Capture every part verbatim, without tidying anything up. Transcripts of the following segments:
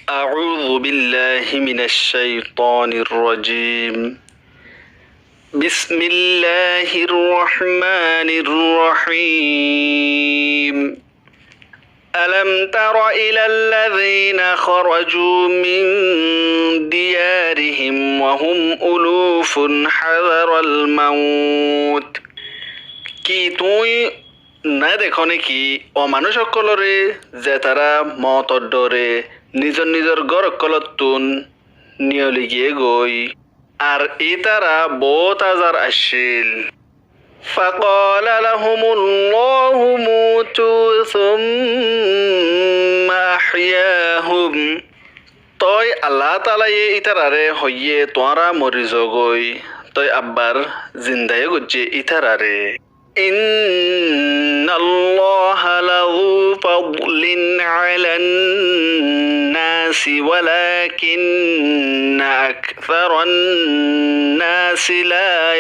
أعوذ بالله من الشيطان الرجيم. بسم الله الرحمن الرحيم. ألم تر إلى الذين خرجوا من ديارهم وهم ألوف حذر الموت. Ki tuñí nodekó né ki ó manúic ókkolóre, zetará mootor dhoore nizor nizor gór ókkolóttun niyoli giyé goi? Ar ítara boóut azar accíl. فقال لهم الله موتوا ثم أحياهم. Tói Allah taalaye ítararé hoiyé, tuáñra mori zogói. Tói abbar zinda yó goijjé ítararé. إن الله لذو فضل على الناس ولكن أكثر الناس لا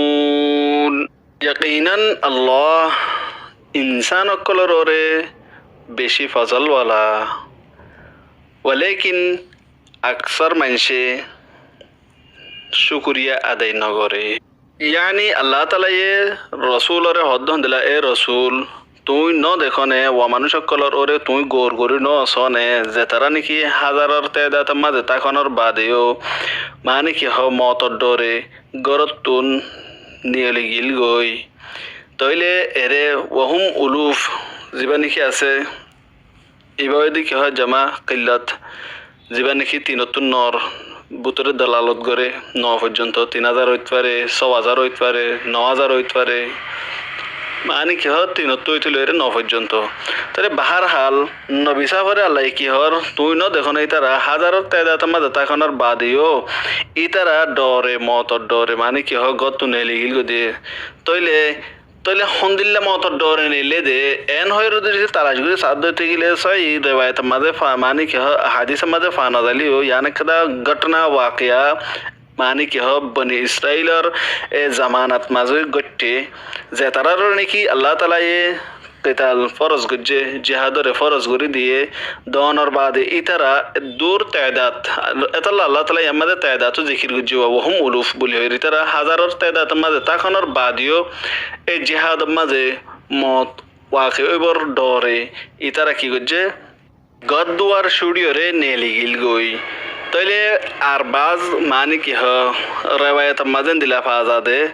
يشكرون. Yakinan Allah insán ókkolór uore beci fozol wala. Walakin aksar maincé cúkuriya adai nogoré. Yaáni Allah taalaye Rosuloré hoódde hondila, e Rosul, tuñí nodekó né, ó manúic ókkolór uore tuñí gour gorí nosó né, zetará né ki házaror teedator mazé tákonor baade yó, maáni ki hoó, mootor dhoore górottun niyoli gil goi. Tóile eré وهم ألوف zibá né ki asé, ibá óilde ki hoó, jama qillat, zibá né ki tinottún nor, bútore dalalot goré, no foijjonto, tin házar óit fare, só házar óit fare, no házar óit fare, maáni ki hoó, tinottú óite loiré no foijjonto. Tóile bahár hal, nobi sáfore Allaye ki hoór, tuñí nodekó né ítara házaror teedator mazé tákonor baade yó ítara dhoore, mootor dhoore, maáni ki hoó, górottun neli gil goi dé. Tóile Tóile hondilla mootor dhoore neillé dé, eén hoiyóre zodi talac gorí saádde óite gile sóiyi rewayetor mazé fa-, maáni ki hoó, hadisor mazé fa nozailé yó, yián ekkán gótna, wakiya, maáni ki hoó, Boni Israilor e zamanat mazé goitté, zetarár uore né ki Allah taalaye kital fóros goijjé, jihádoré fóros gorí diyé, doonor baade ítara dur teedat, etolla Allah taalaye yián mazé teedat ó zikir goijjé, وهم ألوف buli hoiyóre ítara házaror teedator mazé tákonor baade yó e jihádor mazé moot waki óibor dhoore ítara ki goijjé? Gór duar cúçiyóre neli gil goi. Tóile ar baz maáni ki hoó, rewayetor mazé endilla fa za dé,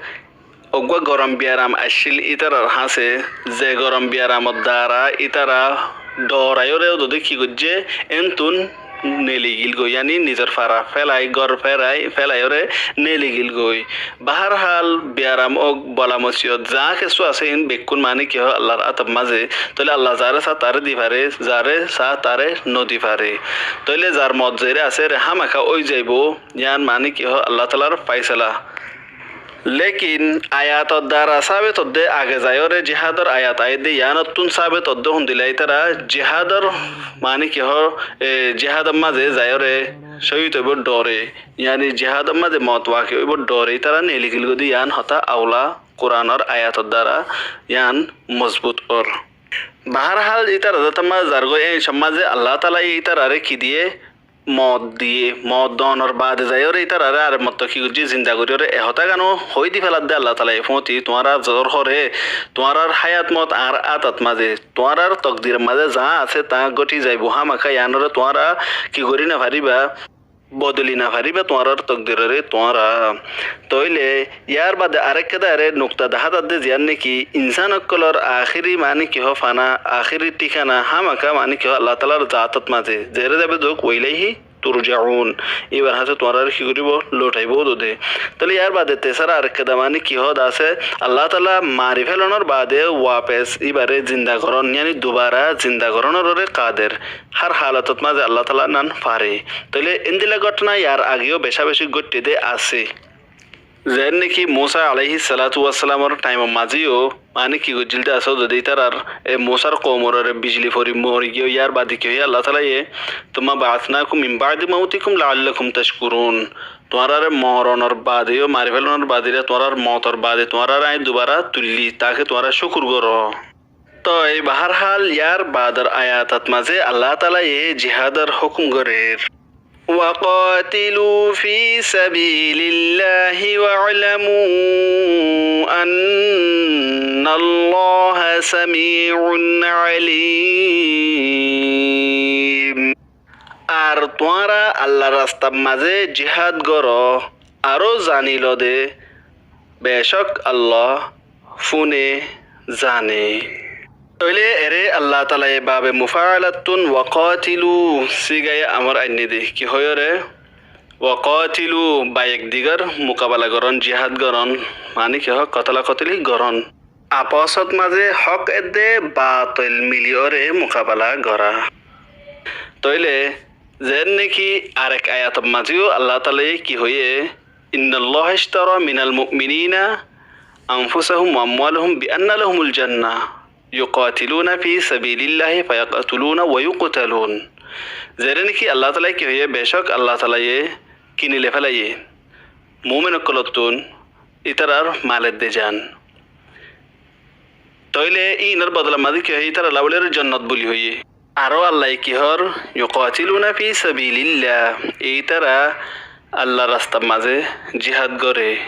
uggúa gorom biyaram accíl ítarar hañsé, ze gorom biyaramor dara ítara dhooraiyóre ódode ki goijjé, eéntun neli gil goi, yaáni nizor fara félai, gór félai, félaiyóre neli gil goi. Bahár hal, biyaram ók, bola mosibot, za kessú asé, iín bekkún maáni ki hoó, Allar átor mazé. Tóile Allah zaré saá taré di fare, zaré saá taré nodi fare. Tóile zar moot zeéne asé, ére hámaka ói zaibou, yián maáni ki hoó, Allah taalar faisala. Lekin ayator dara sábit ódde, age zaiyóre jihádor ayat aiyé dé, yiánottún sábit ódde hondilla ítara jihádor, maáni ki hoó, e, jihádor mazé zaiyóre cóhid óibor dhoore, yaáni jihádor mazé moot waki óibor dhoore ítara neli gil goi dé, yián hotá aula Kuranor ayator dara yián mozbut ór. Bahár hal, ítara zetar mazé zargói, e cómot mazé Allah taalaye ítararé ki diyé? Moot diyé. Moot doonor baade zaiyóre ítararé arek mottó ki goijjé? Zinda goríyoré. E hotágan ó hoói di féladde Allah taalaye, fúañti, tuáñra zor horé, tuáñrar háyat moot añár átot mazé, tuáñrar tokdiror mazé za asé taá góthi zaibou, hámaka yiánoré tuáñra ki gorí nofaríba, bodoli nofaríba tuáñrar tokdiroré tuáñra. Tóile yárbaade arekká dare nukta dahá zadde, ziyán néki insán ókkolór ahéri maáni ki hoó fana, ahéri thíkana hámaka maáni ki hoó Allah taalar zaátot mazé. Zeére zaiba zouk, وإليه ترجعون. Íbar hañsé tuáñraré ki goríbou? Louthaibóu dode. Tóile yárbaade tesára arekká dahá maáni ki hoó dahá asé, Allah taala mari félonor baade wapes íbaré zinda gorón, yaáni dubara zinda gorónoré kader. Hár halotot mazé Allah taala nan fare. Tóile endilla góthona yar age yó becá-becí góitte dé asé. Zeén néki Musa aléihis salátu wassalamor thaimor mazé yó, maáni ki goijjíl dé asé, zodi ítarar e Musar koumoré bijli fori mori giyé, yárbaade ki hoiyé Allah taalaye, ثم بعثناكم من بعد موتكم لعلكم تشكرون. Tuáñraré moronor baade yó, mari félonor baade yó, tuáñrar mootor baade tuáñraré aññí dubara tuillí, taáke tuáñra cúkur goró. Toi bahárhal, yar baador ayatot mazé Allah taalaye jihádor hókum gorér. وقاتلوا في سبيل الله واعلموا أن الله سميع عليم. Ar tuáñra Allar rastar mazé jihád goró, aró zani lo de, becók Allah fúne, zane. Tóile eré Allah taalaye babe mufaálattún waqátilu sígaye amor ainné de, ki hoiyóre? Waqátilu, ba ekdigor mukabela gorón, jihád gorón, maáni ki hoó, kotola kotoli gorón. Afosot mazé hók edde baatil miliyóre mukabela gorá. Tóile zeén niki arek ayator mazé yó Allah taalaye ki hoiyé, إن الله اشترى من المؤمنين أنفسهم وأموالهم بأن لهم الجنة يقاتلون في سبيل الله فيقتلون ويقتلون. Zeén niki Allah taalaye ki hoiyé, becók Allah taalaye kini loi félaiyé mumin ókkolottún ítarar mal edde jan. Tóile íinor bodola mazé ki hoiyé, ítaralla bóli jonnot bóli hoiyé. Aró Allaye ki hoór, يقاتلون في سبيل الله, ítara Allar rastar mazé jihád goré.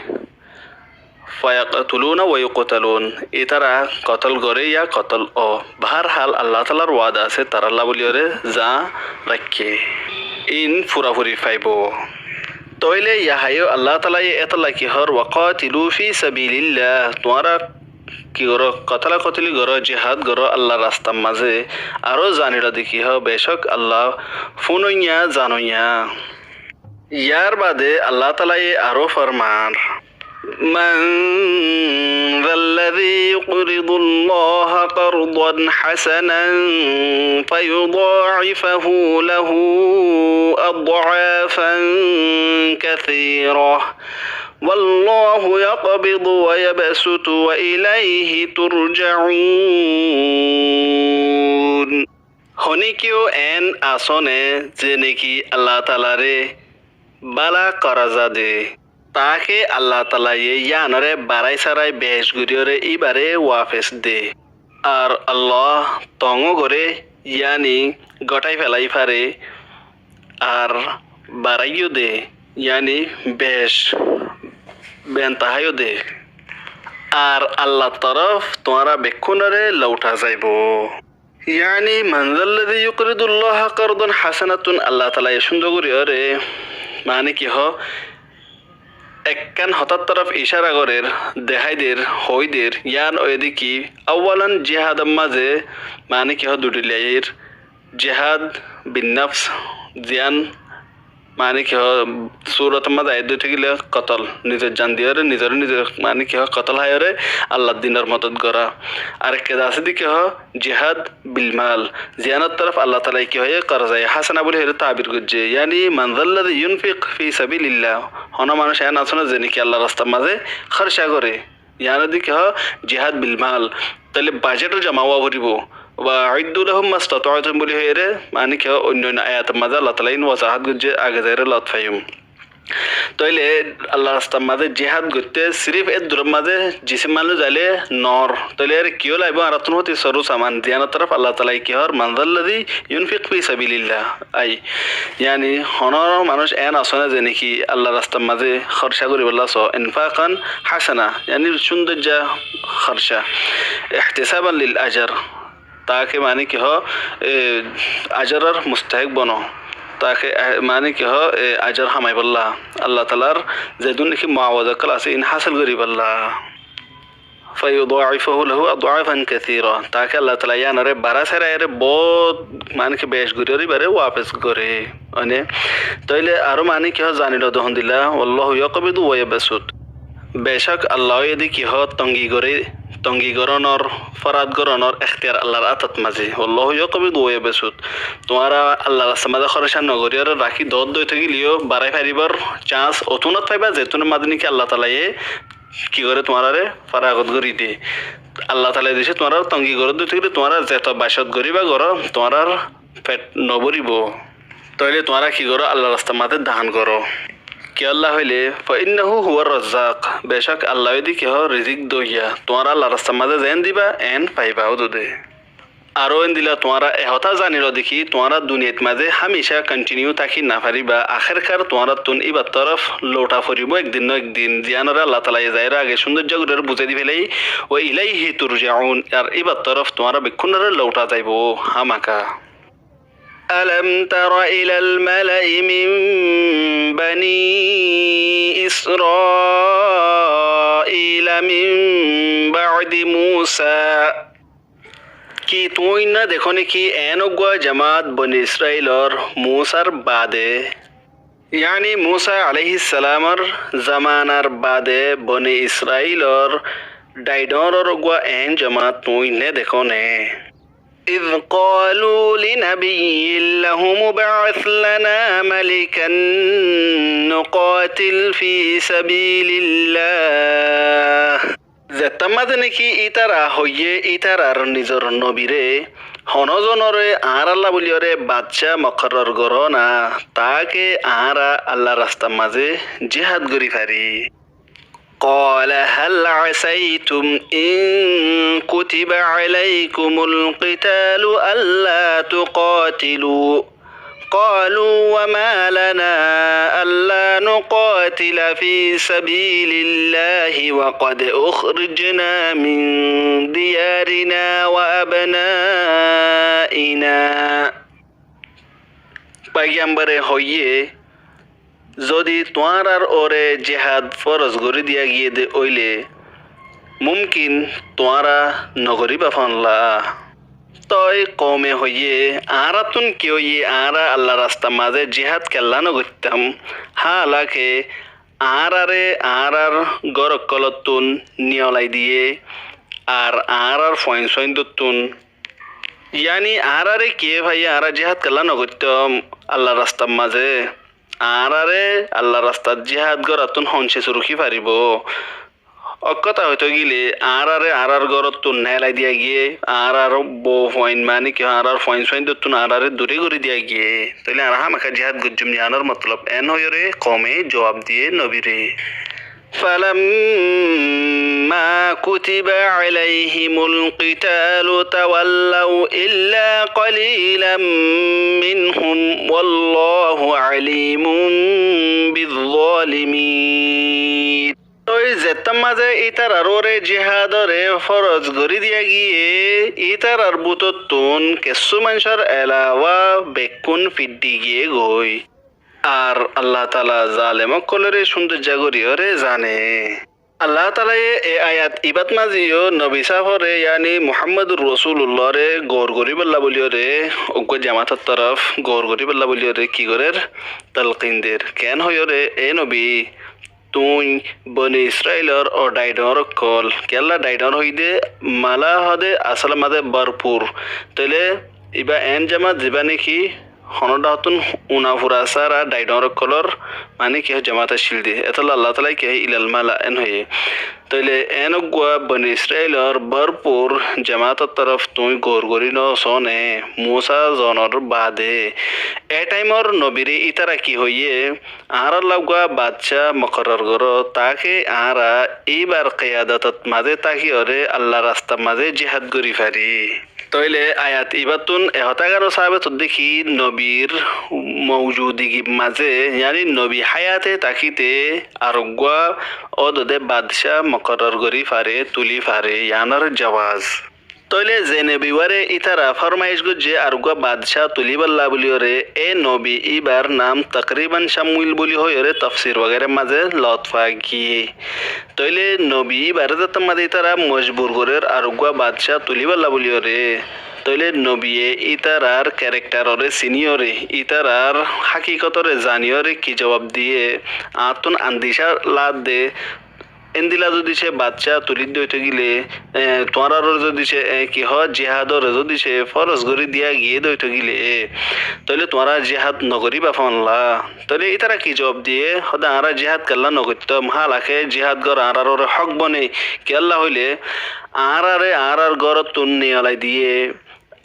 فيقتلون ويقتلون, ítara kotol goré ya kotol ó. Bahárhal, Allah taalar wada asé, taralla bóliyoré za raikké. Íin furafuri faibóu. Tóile yahá yó Allah taalaye étolla ki hoór, وقاتلوا في سبيل الله, tuáñra ki goró, kotola kotoli goró, jihád goró Allar rastar mazé, aró zani lo de ki hoó, becók Allah fúnoiya, zanoiya. Yar bade Allah taalaye aró formar, من ذا الذي يقرض الله قرضا حسنا فيضاعفه له أضعافا كثيرة والله يقبض ويبسط وإليه ترجعون. Honíkiyó eén asóne ze niki Allah taalaré bála korza de, taáke Allah taalaye yíanoré barái-sarái bec goríyoré íbaré wafes de. Ar Allah tongó goré, yáni góthai felai fare, ar barái yó de, yáni bec bentaha yó de. Ar Allar torof tuáñra bekkúnoré louthá zaibou. Yáni, من ذا الذي يقرض الله قرضا حسنا ttún Allah taalaye cúndor goríyoré, maáni ki hoó, ekkán hotár torof icára gorér, dehái der, hoói der, yían óiye de ki, awwalan jihádor mazé, maáni ki hoó, dudhílair, jihad bin nafs, ziyán maáni ki hoó, surotor mazé aiyé de ói tákile kotol, nizor jan diyoré, nizoré nize maáni ki hoó, kotol háiyoré Allar dinor modot gorá. Ar ekká asé de ki hoó, jihad bil mal, ziyánor torof Allah taalaye ki hoiyé, korzaye hásana bóli hoiyóre tabir goijjé. Yáni, من ذا الذي ينفق في سبيل الله, honó manúic eén asóne ze niki Allar rastar mazé hórca goré. Yáni de ki hoó, jihad bil mal. Tóile bajetor joma ówa foribóu. وأعدوا لهم ما استطعتم bóli hoiyóre, maáni ki hoó, oinno oinno ayator mazé Allah taalaye íin wazahat goijjé, age zaiyóre lot faiyum. Tóile Allar rastar mazé jihad goitté sirif eddurór mazé jisim manúic zaile noór. Tóile ére kiyó laibóu, añárattún hóti sorú saman, ziyánor torof Allah taalaye ki hoór, من ذا الذي ينفق في سبيل الله. Ai, yáni, honó manúic eén asóne ze niki Allar rastar mazé hórca goríbolla soó, إنفاقا حسنا, yáni cúndoijja hórca, احتسابا للأجر, taáke maáni ki hoó, e, ajoror mustahek bono, taáke, e, maáni ki hoó, e, ajor hamaibólla, Allah taalar zedún niki muawaza ókkol asé, íin hásil goríbolla. فيضاعفه له أضعافا كثيرة, taáke Allah taalaye yíanoré barái-sarái ere boóut, maáni ki bec goríyoré íbaré wafes goré. Óine, tóile aró maáni ki hoó, zani lo de hondilla, والله يقبض ويبسط. Becók Allah óiye de ki hoó, tongi goré, tongi gorónor, fórad gorónor ektiyar Allar átot mazé. والله يقبض ويبسط. Tuáñra Allar rastar mazé hórca nogoríyoré rakí doódde ói tákile yó barái faribór cans ótunot faiba, zetúnor mazé niki Allah taalaye ki goré, tuáñráre faragot gorí de. Allah taalaye dicé tuáñra tongi goródde ói tákile tuáñra zeto bacot goríba goró, tuáñrar fet nobóribou. Tóile tuáñra ki goró, Allar rastar mazé dan goró. Kiyólla hoilé, فإنه هو الرزاق, becók Allah óiye de ki hoó, rizik doiya. Tuáñra Allar rastar mazé zeén diba, eén faiba ódode. Aró endila tuáñra e hotá zani lo de ki tuáñra duniyait mazé hámica kontiniu táki no faribá. Akerkar tuáñrattún íbar torof louṭa foribó ek din no ek din. Ziyánore Allah taalaye zaiyóre age cúndor gorí buzái di félaiye. وإليه ترجعون. Ar íbar torof tuáñra bekkúnore louṭa zaibó hámaka. ألم تر إلى الملأ من بني إسرائيل من بعد موسى. Ki tuñí no dekó né ki eén uggúa jamaát Boni Israilor Musár baade, yáni Musa alaihissalamor zomanar baade Boni Israilor dhaidhoóñror uggúa eén jamaát tuñí no dekó né? إذ قالوا لنبي لهم ابعث لنا ملكا نقاتل في سبيل الله. Zettót mazé né ki ítara hoiyé ítarar nizor nobiré, honó zonoré añáralla bóliyoré badcá mokorror goró na, taáke añára Allar rastar mazé jihád gorí fari. قال هل عسيتم إن كتب عليكم القتال ألا تقاتلوا قالوا وما لنا ألا نقاتل في سبيل الله وقد أخرجنا من ديارنا وأبنائنا. Faigambare hoiyé, zodi tuáñrar uore jihád fóros gorí diya giyé de óile, mumkin tuáñra nogoríba fán la. Toi koume hoiyé, añárattún ki óiye, añára Allar rastar mazé jihád kella nogoittám, háalake añáráre añárár górokkolóttun niyolai diyé, ar añárár fuain suaindóttun, yáni añáráre kiyé faiyé, añára jihád kella nogoittám Allar rastar mazé, añáráre Allar rastat jihád goráttun honce surukí faribóu. Ókkota hoitó gile, añáráre añárár górottun neelai diya giyé, añárár bou fuain, mani ki añárár fuain suaindóttun añáráre duré gorí diya giyé. Tóile añára hámaka jihád goijjúm, yíanor motolob en hoiyóre koume juab diyé nobire. فلما كتب عليهم القتال تولوا إلا قليلا منهم والله عليم بالظالمين. Toi zettót mazé ítarar uore jihádore fóros gorí diya giyé, ítarar bútottun kessú maincór elawa bekkún fidhdhi giyé goi. Ar Allah taala zalem ókkolóre cúndoijja goríyoré zane. Allah taalaye e ayat ibát mazé yó nobi sáfore, yáni Muhammadur Rosulullare gour goríbolla bóliyoré, uggúa jamaator torof gour goríbolla bóliyoré ki gorér? Talkin der. Keén hoiyóre, e nobi, tuñí Boni Israilor o dhaidhoóñr ókkol, kiyólla dhaidhoóñr hoiyé de, mala hoó de asól mazé borpur. Tóile ibá eén jamaát zibá néki honó dháhottún unafura sára dhaidhoóñr ókkolór, mani ki hoó, jamaát accíl de. Etólla Allah taalaye ki hoó, ilal mala en hoiyé. Tóile eén uggúa Boni Israilor borpur jamaator torof tuñí gour gorí nosóne, Musa zonor baade. E thaimor nobire ítara ki hoiyé, añárálla uggúa badcá mokorror goró, taáke añára íbar kiyadotot mazé tákiyoré Allar rastar mazé jihád gorí fari. Tóile ayat ibáttun e hotágan sabit ódde ki nobir moujudigir mazé, yáni nobi háyate tákite ar uggúa ódode badcá mokorror gorí fare, tulí fare, yíanor jawaz. Tóile ze nobi uore ítara formaic goijjé ar uggúa badcá tulíbolla bóliyoré, e nobi íbar nam takriban Cámuil bóli hoiyóre tofsir wagera mazé lot fa giyé. Tóile nobi íbaré zettót mazé ítara mojbur gorér ar uggúa badcá tulíbolla bóliyoré, tóile nobiye ítarar kerektaroré siníyoré, ítarar hákikotoré zaníyoré ki juab diyé, añáttun andicá laadde, endila zodi cé badcá tulí dóito gile, e, tuáñraroré zodi cé, e, ki hoó, jihádoré zodi cé fóros gorí diya giyé dóito gile, e, tóile tuáñra jihád nogoríba fán la. Tóile ítara ki juab diyé? Hoó de añára jihád kella nogoittám, háalake jihád gorá añáraroré hók bone. Kiyólla hoilé añáráre añárár górottun niyolai diyé,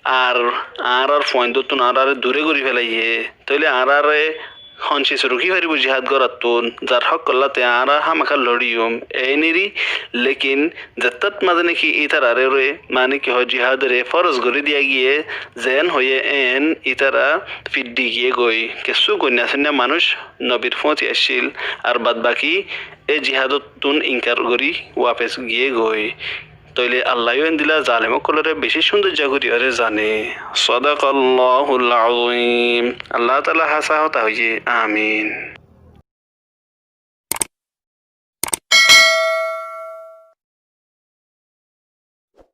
ar añárár fuaindóttun añáráre duré gorí felaiyé. Tóile añáráre Hon cis rukí faribóu jihad goráttun, zar hók ollá te añára hámaká loçiyum, eéniri, lekin zettát mazé náki ítararé re, mani ki hoó, jihadoré fóros gorí diya giyé, zeén hoiyé eén ítara fiddi giyé goi. Kessú goinna-soinna manúic nobir fúañti accíl, ar bad baki e jihadottún inkar gorí wafes giyé goi. Tóile Allaye yó endila zalem ókkolóre bicí cúndoijja gorí óre zane. Sadaqallahul azim. Allah taala hásá hotá hoiyé. Amin.